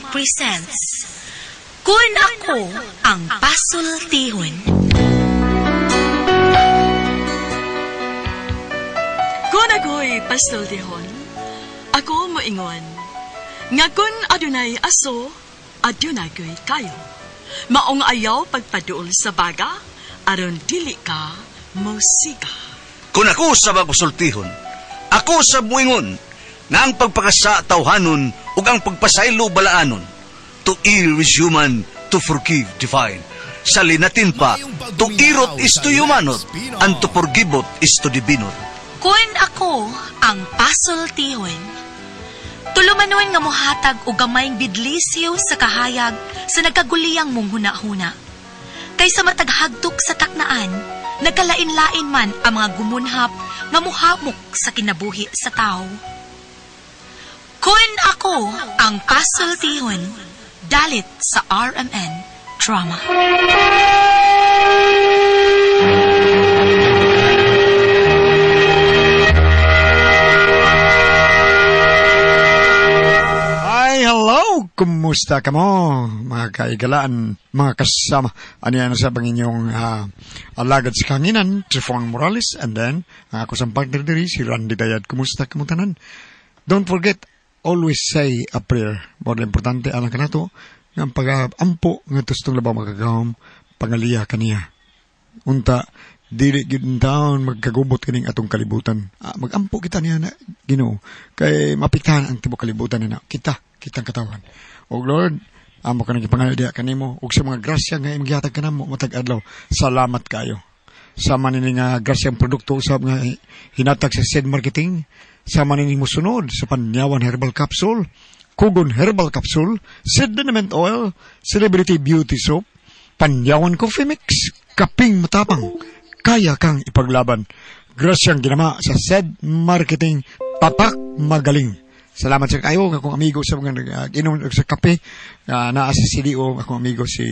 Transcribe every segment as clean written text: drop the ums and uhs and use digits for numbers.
Presents Kun Ako Ang Pasultihon. Kung ako'y pasultihon, ako moingon, nga kun adunay aso, adunay ko'y kayo. Maong ayaw pagpaduol sa baga, aron dili ka musika. Kung ako sa pasultihon, ako sa muingon, nga ang pagpakasa tawhanon ug ang pagpasaylo balaanon. To err is human, to forgive divine. Sa linatin pa, to irot is to humanot, and to forgiveot is to divinot. Kun ako ang pasultihon. Tulumanon nga mohatag og gamayng bidlisiw sa kahayag sa nagkaguliyang mong huna-huna. Kaysa mataghagdok sa taknaan, nagkalain-lain man ang mga gumunhap nga muhamok sa kinabuhi sa tao. Kun ako ang pasultihon, dalit sa RMN Drama. Ay, hello! Kumusta ka mo, mga kaigalaan, mga kasama? Ano yan sa inyong alagad sa kanginan, Trifon Morales, and then, ang ako sa partner diri, si Randy Dayad. Kumusta ka mo tanan? Don't forget, always say a prayer. More importante, alang ka nato, nga ang pag-ampo, nga tustong labaw makagahom, pangaliya kaniya. Unta, dili gyud taon magkagubot kining atong kalibutan. Magampo kita niya na Ginoo kay mapitahan ang tibuok kalibutan nina. Kita, kitang katawan. O Lord, amo ka nang gipangayo diha kanimo ug sa mga grasya nga imong gihatag kanamo matag adlaw. Salamat kayo. Sama nini nga grasya ang produkto usab nga hinatag sa Seed Marketing. Sama nini mosunod sa Panyawan Herbal Capsule, Kugon Herbal Capsule, Seed Liniment Oil, Celebrity Beauty Soap, Panyawan Coffee Mix, Kaping Matapang, kaya kang ipaglaban. Grasyang ginama sa Seed Marketing, tatak magaling. Salamat sa kayo, akong amigo sa mga nag-inom sa kape, naa sa CDO, akong amigo si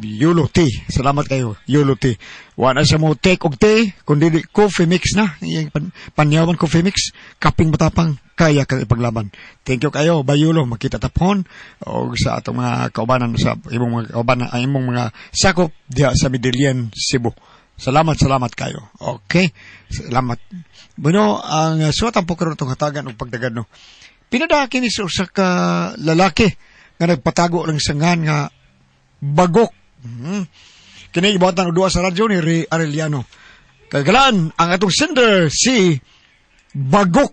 Yulo T. Salamat kayo, Yulo T. Wala sa mo take og tea, kundi coffee mix na. Iyang Panyawan Coffee Mix, kaping matapang, kaya kang ipaglaban. Thank you kayo, Bayulo, makita tapon o sa atong mga kaubanan, sa imong mga kaubanan, ang imong mga sakop diha sa Medellin, Cebu. Salamat, salamat kayo. Okay, salamat. Bueno, ang suwatan po karon itong hatagan o pagdagan, no. Pinadaki ni sa usa ka lalaki nga nagpatago lang sa ngan nga bagok. Kini ibuhatan og duha sa radyo ni Ray Arellano. Kagalaan ang atong sender si Bagok.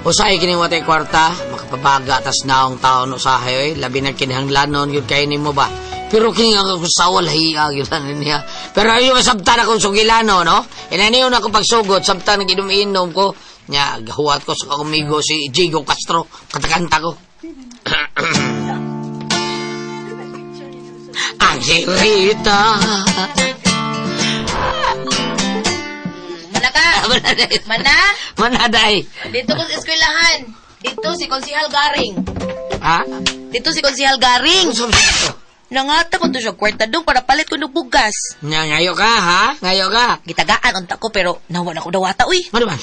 Usahay kini watay kwarta, makapabaga tas naong taon usahay oy, labi na kinahanglanon gyud kay nimo ba. Pero kini ang akong lahiya gyud ani niya. Pero ayo masabtan akong sugilano, no? Inaniyon ako pagsugot, sabtan nag-inom-inom ko. Nya gahuwat ko sa akong amigo si Jigo Castro, katakanta ko. Angelita. Mana ka? Mana? Manaday. Dito ko sa eskwelahan. Dito si Konsihal Garing. Ha? Dito si Konsihal Garing. Nangata ko to siya kwarta dong para palit ko ng bugas. Nya ngayo ka ha? Ngayo ka. Gitagaan unta ko pero nawa na ko dawata uy. Ano man?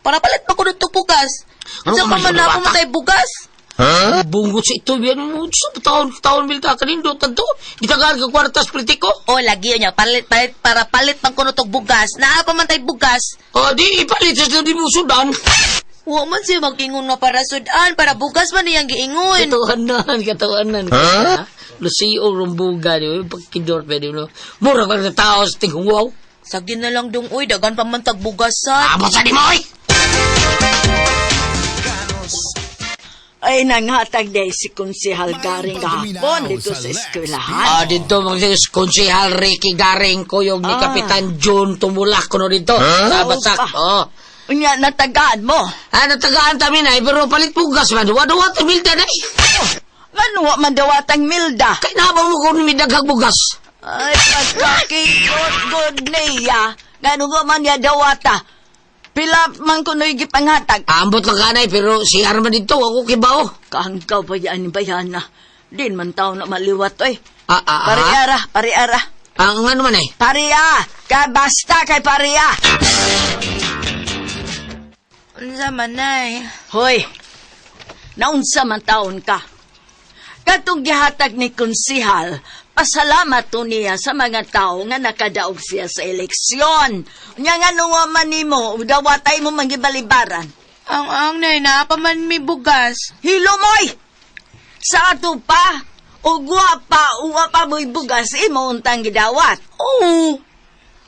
Para palit pa ko ng bugas. Ano Sa ka man pa man sa ako dawata? matay bugas. Huh? Bunggot sa ito, yan mo. Sa taon, taon milta, kanindo, tanto. Gitagaan ka kwartas politiko. O lagi niya palit palit para palit pang kuno tog bugas. Naa pa man tay bugas. O, di, ipalit sa di mo sudan. Wa man siya mag-ingon nga para sudan, para bugas man niyang giingon. Katawanan, katawanan. Huh? Lucio rumbuga, di ba? Pagkidor, pwede mo. Mura ka na tao sa tinghungaw. Sagi na lang dong uy, dagan pa man tag bugasan. Amo sa di mo, oy! Ay, nanghatag day si Konsihal Garing kahapon dito sa eskwelahan. Ah, dito, mga konsehal Ricky Garing, kuyog ni Kapitan John Tumulak, kuno dito. Huh? Basak, oh. Unya, natagaan mo. Ah, natagaan kami na, pero palit bugas man. Wadawa, milda na eh. Ngano wa man dawatang milda? Kaya nabang mo kung midaghag bugas. Ay, pagkakikot, good niya. Ngano wa man niya dawata? Pila man kuno'y gipanghatag. Ambot lang kanay, pero si Arman dito, ako kibaw. Kahanggaw ba yan, bayana? Din man tao na maliwat, oy. Ah, Pariara, pariara. Ang ano man eh? Paria! Ka, basta kay paria! Unsa man, Nay? Hoy, naunsa man taon ka. Katong gihatag ni konsihal, pasalamat to niya sa mga tao nga nakadaog siya sa eleksyon. Nya nga nga man nimo, dawatay mo manggibalibaran. Ang, Nay, naa pa man mi bugas. Hilumoy! Sa ato pa, ugwa pa, uwa pa mo'y bugas, imo untang gidawat. Oo.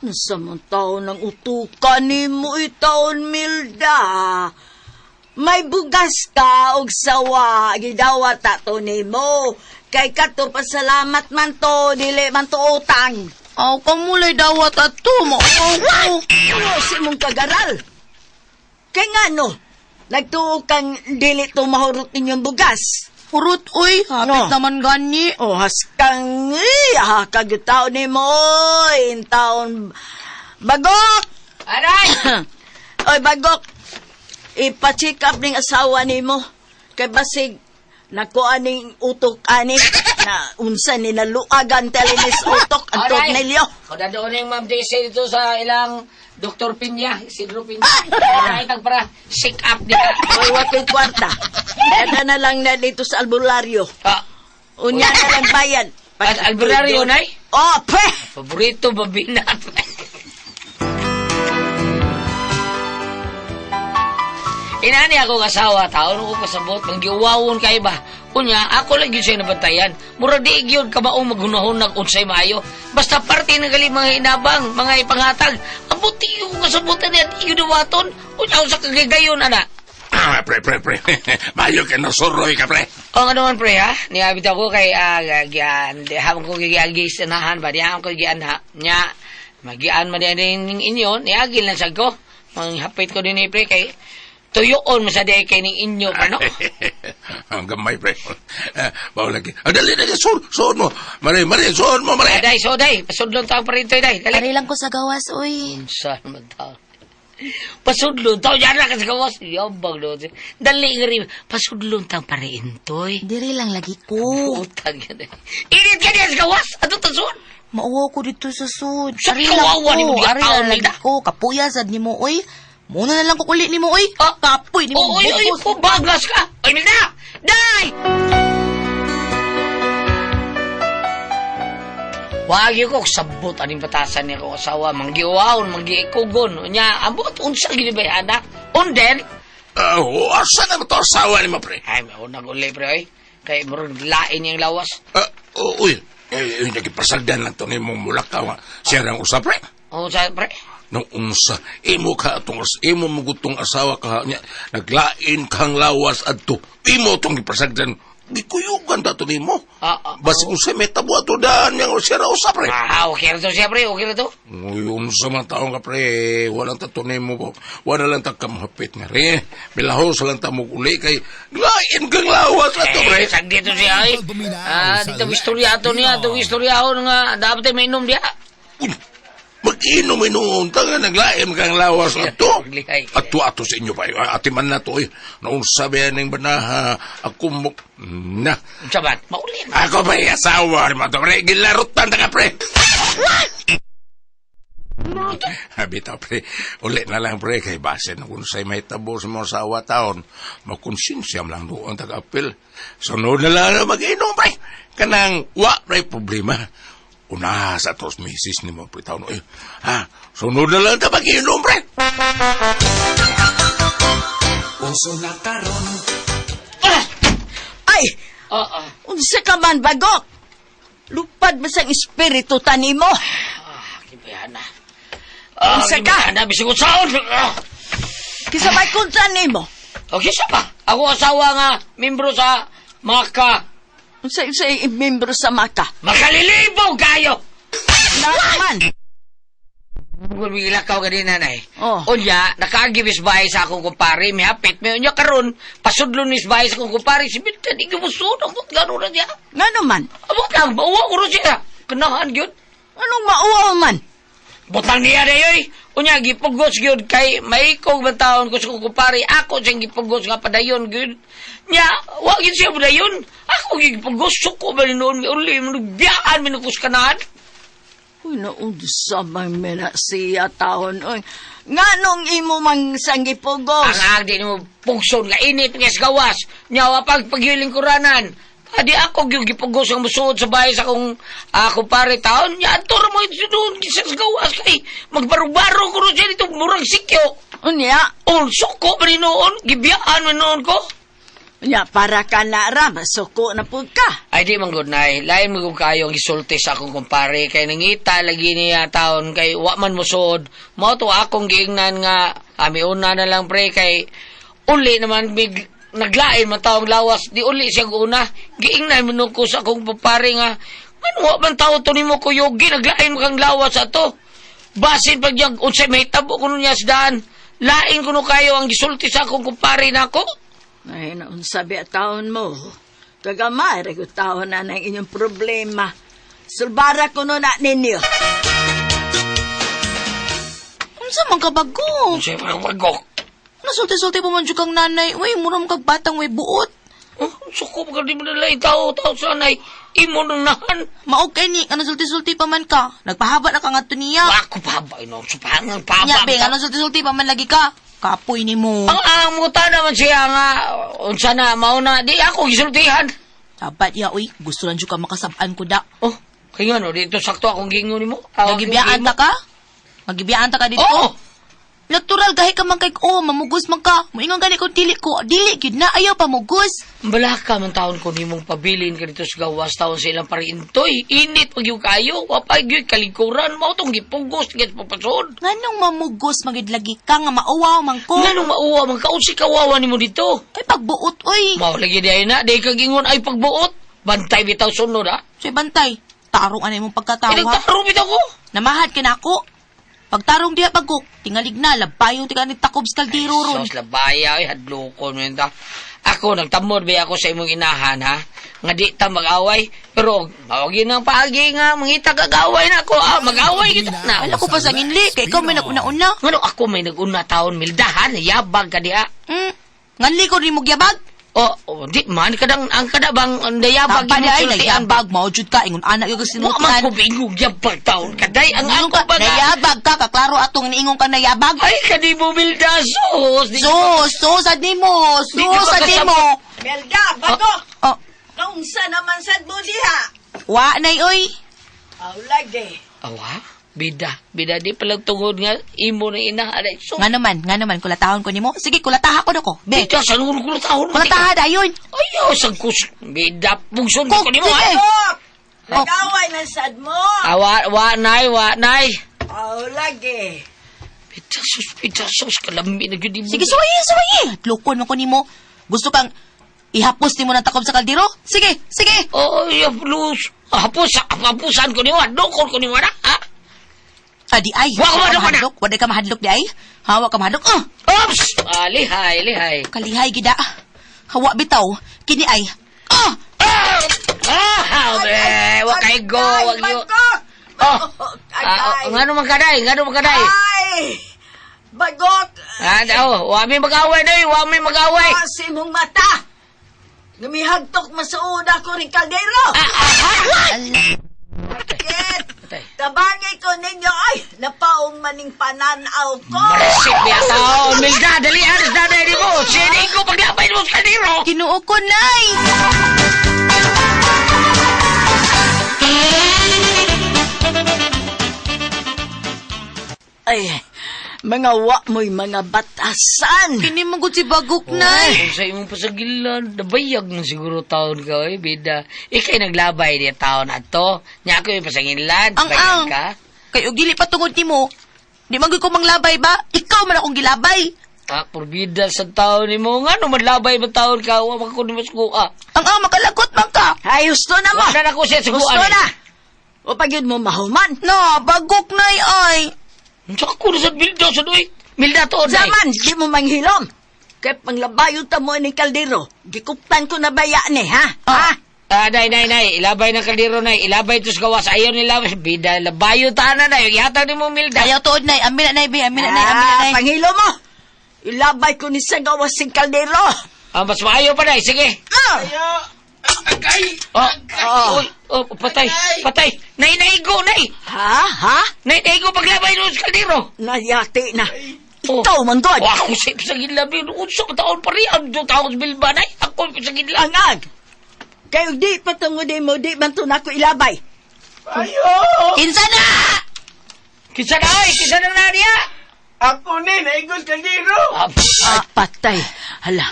Unsa man taon ang utukan nimo itaon, Milda? May bugas ka og sawa, gidawat ato nimo. Kay kato pasalamat man to, dili man to utang. Aw, kamulay dawat ato. Mauaw ko. Ano si mong kagaral? Kay ngano, nagtuo kang dili to mahurot ninyong bugas. Hurot, uy. Hapit No. naman gani. Oh, haskang, eh, ah, kagutaon ni mo, oy, in taon. Bagok! Aray! Oy, Bagok! Ipa-check up ning asawa nimo. Kay basig, nakuha ning utok ani, na unsa ni naluagan telinis utok, ang tornilyo. Kung doon yung Ma'am Daisy dito sa ilang Dr. Pinya, Isidro Pinya. Ay, tag para sick up niya. Oy, wako'y kwarta. Kada na lang na dito sa albularyo. Ah, Unya na lang bayad. At albularyo, Nay? Oh, pre! Paborito babina. Inani ako asawa, taon ko kasabot, manggiwawon kay ba. Unya, ako lang yun siya nabantayan. Mura di gyud kabaong maghunahon unsay maayo. Basta parte ng gali mga inabang, mga ipanghatag. Ang buti ko kasabutan niya, di yun dawaton. Unya, sa kagagayon, ana. Ah, pre, pre, pre. Mayo ka nasuroy ka, pre. O nga naman, pre, ha? Niabit ako kay, gian, habang ko giagi sanahan ba, diyan ko gian, ha? Nya, magian man din inyo, niagil na sad ko. Manghapit ko din eh, pre, kay tuyoon mo sa di kay ning inyo, pa, no? Ang gamay, pre. Bawa lagi. Ah, dali, dali, suod, suod mo. Mare, mare, suod mo, mare. Day, so day, pasudlon taong parintoy, day. Dali. Ari lang ko sa gawas, uy. Unsa naman tao? Pasudlon tao, yan na kasi gawas. Yabang no. Dali nga rin, pasudlon taong parintoy. Diri lang lagi ko. Utang yan. Init ka niya sa gawas. Ato tasun. Mauwaw ko dito sa sud. Sa Ari lang kawawa ni ko. mo, Ari lang taon, lagi Milda. ko. Kapuya sad nimo, uy. Muna na lang ko kulit nimo, uy. Ah. Kapoy nimo. Oy, oy, bugos. oy, bagas ka. Oy, Milda! Day! Wag ko sabot aning batasan niya kong asawa. Manggiwawon, manggiikugon. Nya, ambot, unsa gini ba anak? Unden? Oh, asa na ba ito asawa ni mo, pre? Ay, maunang uli, pre, oy. Kay murag lain niyang lawas. Ah, oh, uy. Eh, eh, nagipasagdan lang ito ni mong mulakaw. nga. Siya rang usap, pre. Unsa, pre? Nung unsa, imo ka atong imo mugutong asawa ka niya, naglain kang lawas adto. Imo tong gipasagdan. Gikuyugan ta to nimo. Ah, ah, Basig unsa may tabo ato daan yang siya ra usap, pre. Ah, okay ra to siya, pre. Okay ra to. Uy, unsa man taong ka, pre. Walang tato nimo po. Wala lang ta kamhapit nga rin. Bilahos lang ta mo uli kay lain kang lawas ato, pre. Eh, sag dito siya, ay. Ah, dito istorya ato niya. Itong istorya ako nga dapat ay mainom diya. Uy, mag-inom inuun ta nga naglaim kang lawas ato. Maglihay. Ato ato sa inyo pa. Ati man na to. Naunsa ba yan ng banaha? Ako mo... Na. Unsa ba? Mauli. Ako ba yung asawa ni mo to, pre? Gilarutan ta ka, pre. Bitaw, pre. Uli na lang, pre. Kay basin kung sa'y may tabo sa mga asawa taon, makonsensya lang doon taga-apil. Sunod na lang na mag-inom, pre. Kanang wa, pre, problema. Una sa tos misis ni mo, pre, taon. Eh, ha? Sunod na lang ta mag-inom, pre. Ay, Oo. unsa ka man, Bagok? Lupad ba sang espiritu tanimo? Ah, kibayana. Ah, Unsa ka? kibayana, bisag unsaon. Ah. Kisa may kunsa nimo? Okay, siya pa. Ako asawa nga, membro sa Maka. Unsa unsa membro sa Maka? Makalilibog kayo! Naman. Kung ilakaw ka din, nanay. Oh. Unya, nakaagibis bahay sa akong kumpare, mihapit. May unya karon, pasudlon mis bahay sa akong kumpare. Si Bintan, di gumusunod. Amot gano'n na niya. Ngano man? Amot lang, bauwa ko rin siya. Kanahan yun. Anong mauwaw man? Butang niya na yoy. Unya, gipugos yun kay maikog man taon ko sa akong kumpare. Ako siyang gipugos nga padayon yun. Nya, wag yun siya padayon. Ako gipugos, suko ba ni noon, uli, biyaan, minukus kanahan. Uy, naunsa man mena siya taon. Uy, nganong imo mang sanggipugos? Ang ang di mo pugson nga init nga sa gawas. Nyawa pag pagyulingkuranan. Adi ako gyud gipugos ang musuod sa bahay sa akong ako pare taon. Nya adto ra mo doon sa gawas kay magbarubaro ko ro siya dito murag sikyo. Unya, Oh, suko pa rin noon. Gibiyaan man noon ko. unya, para ka na ra, masuko na pud ka. Ay, di man good nay. Lain mo kung kayo ang gisulti sa akong kumpare. Kay nangita lagi niya taon kay wa man musuod. Mao to akong giingnan nga ami una na lang pre kay uli naman big naglain man taong lawas di uli siya una giingnan man ko sa akong kumpare nga man wa man tao to nimo kuyogi naglain man kang lawas ato basin pag yang unsay mahitabo kuno niya sa daan lain kuno kayo ang gisulti sa akong kumpare nako. Ay, naunsa ba taon mo? Kagamay, ra gyud taon na ng inyong problema. Sulbara ko no na ninyo. Unsa man ka bago? Unsay bagok? Nasulti-sulti pa man jud kang nanay. Uy, mura man kag batang way buot. Oh, suko pa ka di mo nila tao tao sanay imo nang nahan. Maog kay ni, ano sulti-sulti pa man ka. Nagpahaba na ka ngadto niya. Ako pa ba ino supangan pa Nya ba. be, ano sulti-sulti pa man lagi ka. Kapoy nimo. Ang amuta naman siya nga unsa na mauna di ako gisultihan. Dapat ya uy, gusto lang jud ka makasab-an ko da. Oh, kay ngano dito sakto akong gingon nimo. Nagibiyaan ta ka? Magibiyaan ta ka dito? Oo. Natural gahi ka man kay oh, mamugos man ka. Moingon gani kung dili ko, dili gyud na ayaw pamugos. Balaka man taon ko nimong pabilin ka dito sa gawas taon sa ilang pariintoy. Init pag yung kayo, wapay gyud kalikuran mao tong gipugos gid papasod. Nganong mamugos magyud lagi ka nga mauwaw man ko. Nganong mauwa man ka unsi kawawa nimo dito. Kay pagbuot oy. Mao lagi di ay na, di kag ingon ay pagbuot. Bantay bitaw sunod ha. Say bantay, tarong anay mong Ay, pagkatawa. nagtaro bitaw ko. Namahad ka na ako. Pagtarong diha pagkok, tingalig na, labayo ti ka ni Takob sa kaldero ron. Sos labaya ay hadlokon mo ta. Ako nagtamod ba ako sa imong inahan ha. Nga di ta mag-away pero mao gyud ang paagi nga mangita kag away na ako ah, mag-away kita na. Wala ko pa sa nginli, kay ikaw may nag-una-una. Ngano ako may nag-una taon mildahan yabag ka diha. Nganli ko rin mo gyabag. O, oh, di man kadang ang kada bang ang dayabag Tapa imong di ay, sultian ba? nayabag, mao jud ka, ingon anak yung Wa man sinutan. ko bingog yabag taon kaday ang ako ba nga? Nayabag ka, kaklaro atong niingon ka nayabag. Ay kadi mo milda sus. Di- Sus, sus, ad nimo, Di ka sus, ad makasabot. nimo. Melda, bago! Oh, Kaunsa naman sad mo diha? wa nay oy. Aw, lagi. Awa, bida, bida di pala tungod nga imo na ina aday sus. Nga naman, kulatahon ko nimo. Sige, kulataha ko nako. Be, Bida sa nung taon. kulataha dayon. Ayaw, sa kus. Bida, pugson Kok, ko nimo. sige. ha? Bok! Nag-away man sad mo. Ah, wa, wa, nay, wa, nay. Aw, lagi. Bida, sus, bida, sus, kalami na gyud imo. Sige, suwaye, suwaye. Lukon man ko nimo. Gusto kang ihapos nimo ng takob sa kaldero? Sige, sige. Oo, oh, lus. Hapus, hapusan ko nimo, dukon ko nimo na. Ha? Adi ay. Wa ka ka mahadlok, mahadlok. Wa ka mahadlok di ay. Ha, wa ka mahadlok. Ah, Oops! Ah, lihay, lihay. kalihay gida. Hawa bitaw. Kini ay. Ah! Ah! Ah, be, wa kay go, wa Ay, gyud. bagok! Oh. Bagok, Ah, agay. oh, ngano man kaday, ngano man kaday. Ay! Bagok! Ah, oh, wa mi mag-away day, wa mi mag-away. Kasi mong mata! Namihagtok masuoda ko rin kaldero! Ah, ah, ah. Sakit! Patay. Tabangay ko ninyo! Ay! Napaong maning pananaw ko! Marisip niya tao. Milda, dali, aris na dali mo. Sinin ko paglabay mo sa kaldero. Kinuo ko nay. Ay! Mga wa mo'y mga batasan! Kini man gud si Bagok nay. Kung sa imong pasagilan, nabayag mo siguro taon ka, oy, bida. Ikay naglabay niya taon ato. Nya ako yung pasanginlan, Ang bayag ang. ka. Kay og dili pa tungod nimo. Di man gud ko manglabay ba? Ikaw man akong gilabay. Ah, porbida sa taon ni mo. Nga no, manlabay ba taon ka? Wa man ko ni maskuha. Ang ang makalagot man ka. Ay, gusto na mo! Wa na na ko siya Gusto suguan. na! O pag yun mo mahuman! Na, bagok nay ay. Sa ako na sa milda sa doy. Milda to, day. Zaman, di mo manghilom! Kaya panglabayo ta mo ni kaldero, gikuptan ko na baya ni, ha? Ha? Ah, day, day, day. Ilabay ng kaldero, nay. Ilabay to sa gawas. Ayaw nila. Bida, labayo ta na, day. Ihatag ni mo, Milda. Ayaw tuod nay, amin na nay be, amin na nay, amin na Ah, nay. panghilo mo! Ilabay ko ni sa gawas sing kaldero! Ah, mas maayo pa, day. Sige. Ah! Agay! Oh, oh, oh, patay, patay. Nay, naigo, nay. Ha? Ha? Nay, naigo paglabay no sa kaldero. Nayati na. Oh. Ikaw man god. Oh, ako sa ginlabi. Unsa ka taon pa rin. Ang taon sa bilba, nay. Ako sa ginlabi. Angag. Kayo di patungod mo, di man to nako ilabay. Ayo! Kinsa na? Kinsa na, ay? Kinsa na na niya? Ako ni, naigos kaldero! Ah, patay. Hala,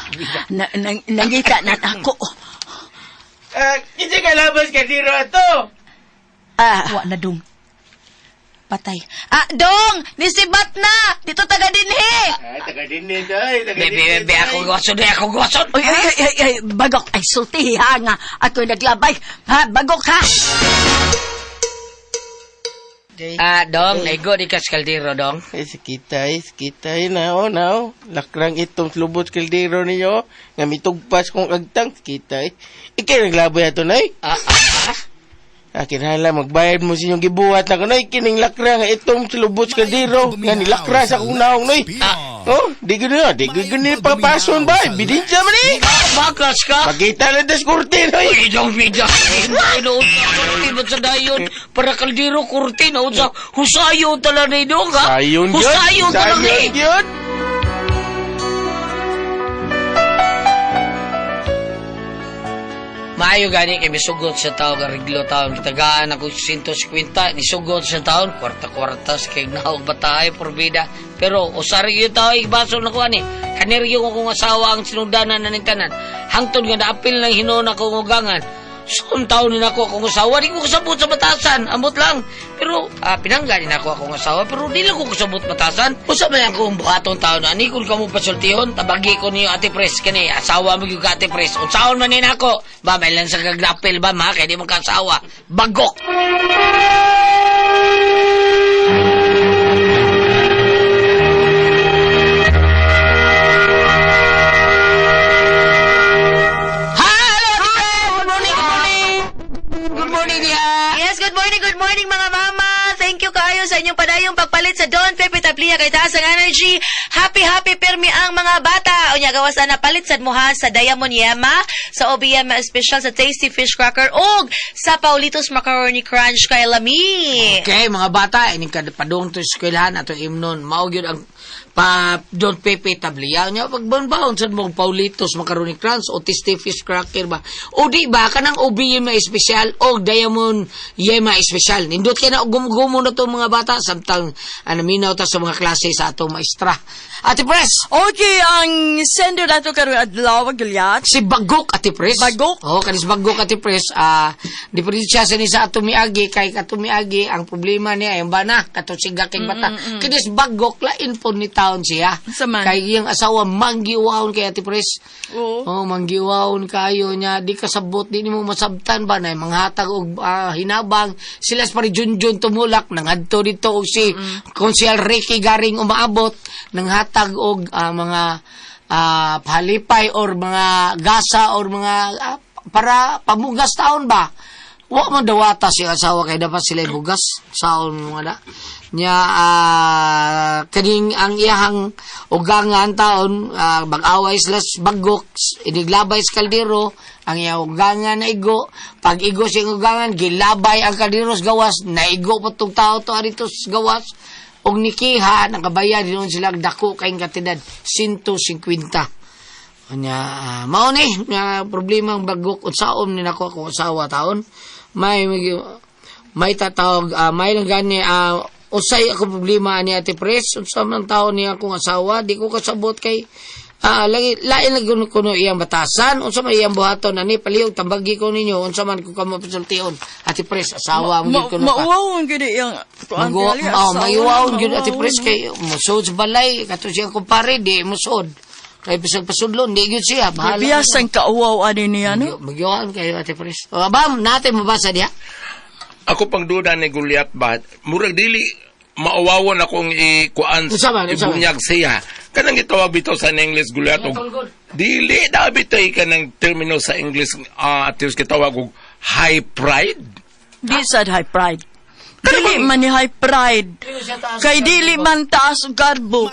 na, na, nangita na ako. Kinsa ka labas kaldero ato? Ah, Wa na dong. Patay. Ah, dong! Nisibat na! Dito taga dinhi! Ay, taga din day, taga Bebe, bebe, ako gwason, eh, ako gwason. Ay, ay, ay, ay, ay, bagok. Ay, sulti, ha, nga. Ako naglabay. Ha, bagok, ha. Ah, dong, naigo di ka sa kaldero, dong. Ay, sikitay, sikitay na, oh, na, oh. Lakrang itong lubot kaldero ninyo. Nga mitugpas kong agtang, sikitay. Ikay naglaboy ato, nay. Ah, ah, ah. Ah, kinahanglan magbayad mo sa inyong gibuhat na kunoy kining lakra nga itong lubot kaldero nga nilakra sa akong naong noy. Oh, di gud na, di gud ni papason ba? Bidinja man ni. Bakas ka. Pagita lang das korte noy. Uy, dong, bida. Kurtin ba sa dayon? Para kaldero, kurtin. O sa husayo tala ni dong, ha? Sayon gyud. Husayo tala ni. Sayon gyud. Maayo gani kay misugot sa tao nga reglo taon kitagaan ako 150 nisugot sa taon kwarta-kwarta sa kay naog batahay porbida pero usari yung tao ibaso na ko ani kaniryo ko kung asawa ang sinugdanan na ning tanan hangtod nga naapil ng hinuon akong ugangan. So, ang taon ni nako akong asawa, di ko kasabot sa batasan. Ambot lang. Pero, pinangga ni nako akong asawa, pero di lang ko kasabot batasan. Usa man akong buhaton taon na, ani kung kamo pasultihon, tabagi ko niyo Ate Pres, kani, asawa mo yung Ate Pres. Unsaon man ni nako? Ba, may lang sa gaglapil ba, ma, kaya di mo kasawa. Bagok! Hello, Ate Pres! Good morning, good morning! Good morning, diha! Yes, good morning mga mama. Thank you kaayo sa inyong padayong pagpalit sa Don Pepe Tablia kay taas ang energy. Happy happy permi ang mga bata. Unya gawas ana palit sad mo ha sa Diamond Yema, sa OBM special sa Tasty Fish Cracker ug sa Paulitos Macaroni Crunch kay Lami. Okay, mga bata, ining padung to eskwelahan ato imnon. Mao gyud ang pa Don Pepe Tablia nya pagbaon-baon sad mo Paulitos Macaroni Crunch o Tasty Fish Cracker ba. O di ba kanang OBM na espesyal o Diamond Yema espesyal. Nindot kay na gumgumo na to mga bata samtang minaw ta sa mga klase sa atong maestra. Ate Pres, Okay, ang sender nato karon adlaw Gilyat. si Bagok Ate Pres. Bagok? Oo, kanis Bagok Ate Pres. Diferensya sa ni sa atong miagi kay katong miagi ang problema niya ay bana katong siga kay bata. Kinis Bagok lain po ni taon siya. Unsa man? Kay iyang asawa manggiwahon kay Ate Pres. Oo. Oh, manggiwahon kayo niya, di kasabot di nimo masabtan ba na manghatag og hinabang sila sa pari Junjun tumulak nangadto dito og si Konsyal Ricky Garing umaabot nanghatag og mga palipay or mga gasa or mga para pamugas taon ba. Wa man dawata si asawa kay dapat sila bugas saon mga da nya kaning ang iyahang ugangan taon mag-away sila sa bagok iniglabay sa kaldero ang iyang ugangan naigo pag igo sa iyang ugangan gilabay ang kaldero sa gawas naigo pa tong tao to adito sa gawas og nikiha nakabayad dinon sila dako kayong katidad 150. Nya mao ni nga problema ang bagok unsaon ni nako akong asawa taon may tatawag may lang gani unsay ako problema ani Ate Pres unsa man taon niya akong asawa di ko kasabot kay lagi lain lagi kuno iyang batasan unsa man iyang buhaton ani palihog tambagi ko ninyo unsa man ko kamo pasultihon Ate Pres asawa mo gyud kuno ka. Mauwawon gyud iyang kuan Maiwawon gyud Ate Pres kay musuod sa balay kato siyang kumpare di musuod kay bisag pasudlon di gyud siya bahala. Biyasan kauwaw ani niya no. Magyuan kayo Ate Pres. O abam natin mabasa diha. Ako pang duda ni Goliath ba, murag dili maawawon akong ikuan ibunyag siya. Kanang gitawag bitaw sa English Goliath og dili daw bitaw kanang termino sa English atos gitawag og high pride. Di sad high pride. Dili man ni high pride. Kay dili man taas og garbo.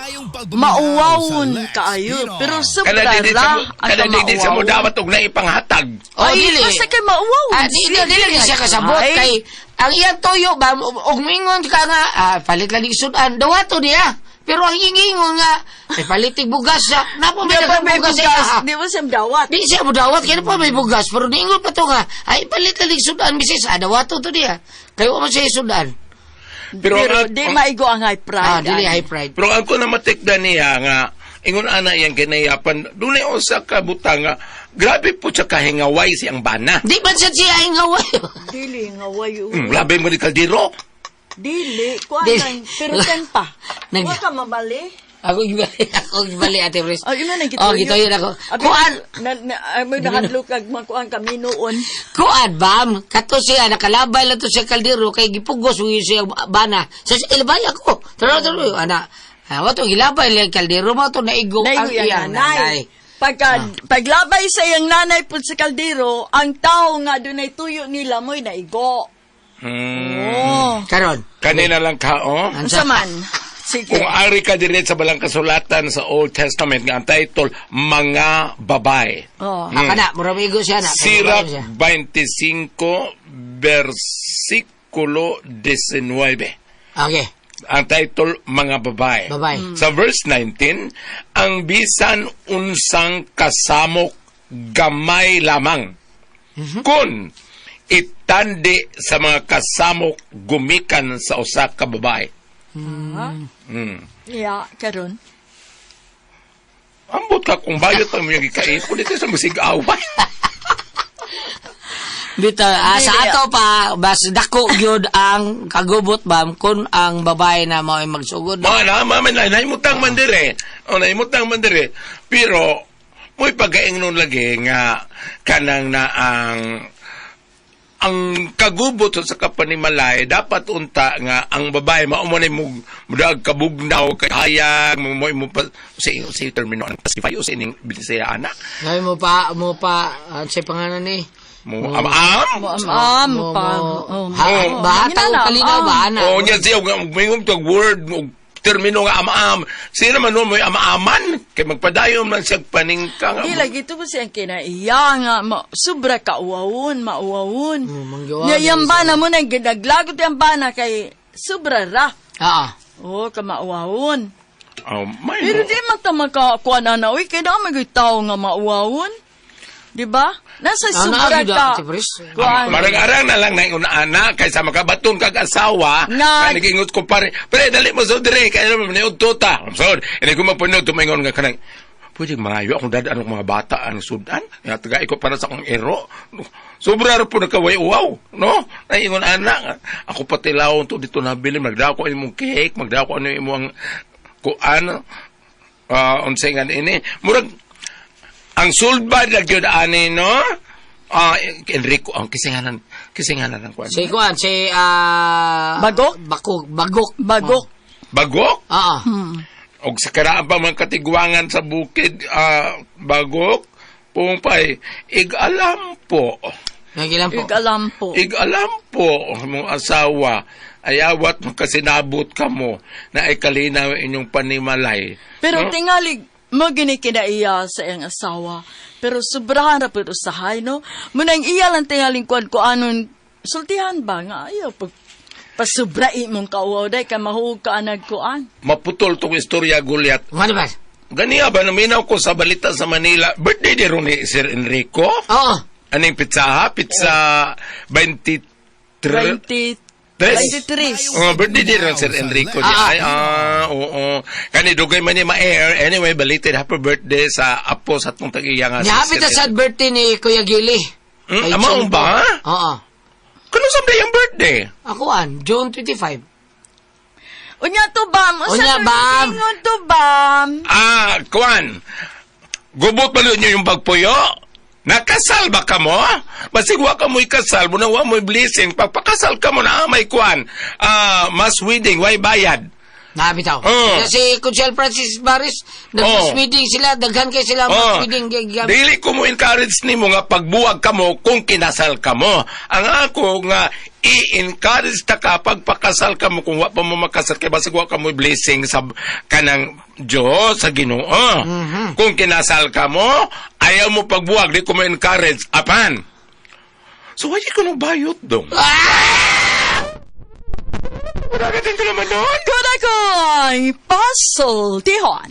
Mauwawon kaayo. Pero sobra Kada di ra sa ang kada di sa mo kamauwawon. dawat og naipanghatag. Oh, Ay, dili. basta kay mauwawon Ah, di, siya. di, dili siya kasabot Ay. kay ang iyang tuyo ba og mingon ka nga palit lang sudan dawato niya. Pero ang ingingon nga ay palitig bugas siya. Napo may Di ba daghang may bugas sa bugas? iya. Di ba siya dawat? Di siya mudawat kaya pa may bugas pero niingon pa to nga ay palit lang sudan bisis dawato to niya. Kay wa man siya sudan. Pero, Pero ang, di maigo ang high pride. Ah, dili ani. high pride. pero ang ko na matikda niya nga ingon ana iyang kinayapan dunay usa ka butang nga grabe po siya kahingaway siyang bana. Di man siya siya ingaway. Dili nga wayo. Labi mo ni kaldero. Dili, kuan Dili. lang, pero ten pa. Nag- Wa ka mabali. Ako gibali, Ate Pres. Ay, yun na nang Oh, gituyo na ako. Kuan, Na, na, ay, may nahadlok kag makuan kami noon. kuan bam. Kato siya nakalabay lang to siya kaldero kay gipugos ug siya bana. Sa siya ilabay ako. Taro taro ana. Ah, wato gilabay lang kaldero mo to naigo Naigo ang iyang iyang nanay. nanay. Pagka, paglabay sa iyang nanay pud sa kaldero, ang tao nga dunay tuyo nila mo'y naigo. Oh. Karon. Kanina lang ka, oh. Unsa man? Sige. Kung ari ka dire sa balang kasulatan sa Old Testament nga ang title Mga Babae. Oh. Ah, kana mura maigo siya na. Sirach 25 versikulo 19. Okay. Ang title Mga Babae. Babae. Sa verse 19, ang bisan unsang kasamok gamay lamang. Kun itandi sa mga kasamok gumikan sa usa ka babae. Yeah, karon. Ambot ka kung bayot ang mga gikaipon dito sa musig away. Dito, sa Dili. ato pa, bas dako gyud ang kagubot bam kun ang babae na mao'y magsugod. Mga na, mama na, naimutang man dire. O, naimutang man dire. Pero, mo'y pagaingnon lagi nga kanang na ang kagubot sa kapanimalay dapat unta nga ang babae mao man mo mudag kabugnaw kay hayag mo mo mo pa sa sa termino ang pacify o sa ining Bisaya anak Sabi mo pa sa pangalan ni mo am am Mo am Mo- pa. mo- Oh, Ha, ba Yun tao na lang, kalinaw ba ana? O niya siya og mayong tag word og termino nga am-am. Sino man mo am-aman kay magpadayon man siya paningka nga. Di lagi ito po siyang kinaiya nga, ma, sobra ka uwawon, mauwawon. Manggawa Nya na yung bana mo nang ginaglagot yung bana kay sobra ra. Oo. Oh, ka mauwawon. Oh, may Pero di man ta makakuha na na, uy, kaya na may tao nga mauwawon. Di ba? Nasa Ah, sobra naagi ka. Ate Pres. Kuan. Marang-arang na lang na una ana kaysa makabaton kag asawa Nga. nga nagingot ko pare. Pre dali mo so dire kay ano man tota. So, ini ko mapuno tumingon nga kanang pwede maayo akong dadaan ng mga bata ang sudan. Ya taga ko para sa akong ero. Sobra ra po nakaway uwaw, no? Naingon ana, ako patilawon to dito nabili magdako ko imong cake, magdako ano imong kuan unsay nga ini. Murag ang sulbad lang gyud ani no. Ah, Enrico ang kisinganan ang kuan. Si kuan si ah Bagok? Bakog, bagok. Bagok. Bagok Oo. og sa karaan pa mga katigwangan sa bukid bagok pumpay ig-alam po. Nagilan po. Igalam po. Ig-alam po mong asawa ayawat makasinabot kamo na ay kalinaw inyong panimalay. Pero No? tingali, mo gini kinaiya sa iyang asawa. Pero sobrahan ra pud usahay, no? Munang iya lang tingaling kuan ko anon sultihan ba nga ayaw pag pasubra imong kauwaw day ka mahuog ka anag kuan. Maputol tong istorya Goliath. Ano ba? Ganiya ba naminaw ko sa balita sa Manila birthday di ron ni Sir Enrico? Oo. Aning pizza ha? Pizza 23 20 Tres. 23. Oh, birthday din ron Sir Enrico. Di. Ay, oo. Kani dugay man niya ma-air. Anyway, balited happy birthday sa apo sa atong tag-iya nga. si Happy Sir ta sad birthday ni Kuya Gili. Kay Amaong June ba? po. Oo. Kano sa yung birthday? Ako an, June 25. Unya to bam, usa Unya, to bam. ingon to bam. Ah, kuan. Gubot ba niyo yung bagpuyo? Nakasal ba ka mo? Basig wa ka mo'y kasal, muna wa mo'y blessing. Pagpakasal ka mo na, may kuan. Ah, mas wedding, way bayad. Na bitaw. Oh. Si Consel Francis Baris, nag-mass meeting sila, daghan kay sila mass meeting gigamit. Dili ko mo encourage nimo nga pagbuwag kamo kung kinasal kamo. Ang ako nga i-encourage ta ka pagpakasal kamo kung wa pa mo makasal kay basig wa ka mo blessing sa kanang Diyos sa Ginoo. Kung kinasal kamo, ayaw mo pagbuwag, di ko mo encourage apan. So why ko nung bayot dong? Ah! Wala ka din naman doon. Kunakoy, pasultihon.